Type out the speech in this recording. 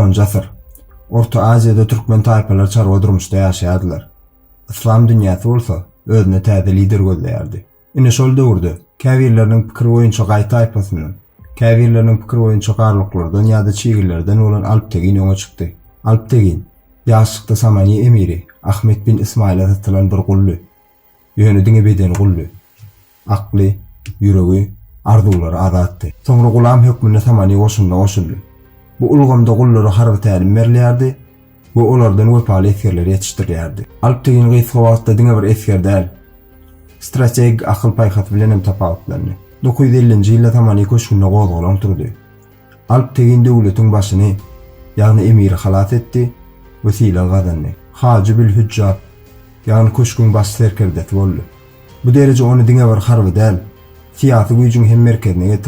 Onunjy asyr. Orta Aziýada türkmen taýpalary çarwa durmuşda ýaşaýardylar. Yslam dünýäsi bolsa özüne täze lider gözleýärdi. Ine şol döwürde, käbirleriniň pikiri boýunça gaý taýpasyndan, käbirleriniň pikiri boýunça garluklardan ýa-da çigillerden bolan Alptegin öňe çykdy. Alptegin, ýaşlykda Samani emiri Ahmet bin Ysmaýyla satylan bir guldy. Ýöne diňe bedeni guldy. Akly, ýüregi, arzuwlary azatdy. Soňra gulam hökmünde Samani goşunyna goşuldy. Bu ulgamda gullara harby tälim berilýärdi we olardan wepaly esgerler ýetişdirilýärdi. Alptegin gysga wagtda diňe bir esger däl, strategik akyl-paýhasy bilen hem tapawutlandy. 950-nji ýylda Samani köşgünde gozgalaň turdy. Alptegin döwletiň başyny, ýagny emiri halas etdi we sylag gazandy. Hajyb-ül-Hüjjap, ýagny köşgüň baş serkerdesi boldy. Bu dereje ony diňe bir harby däl, syýasy güýjüň hem merkezine getirdi.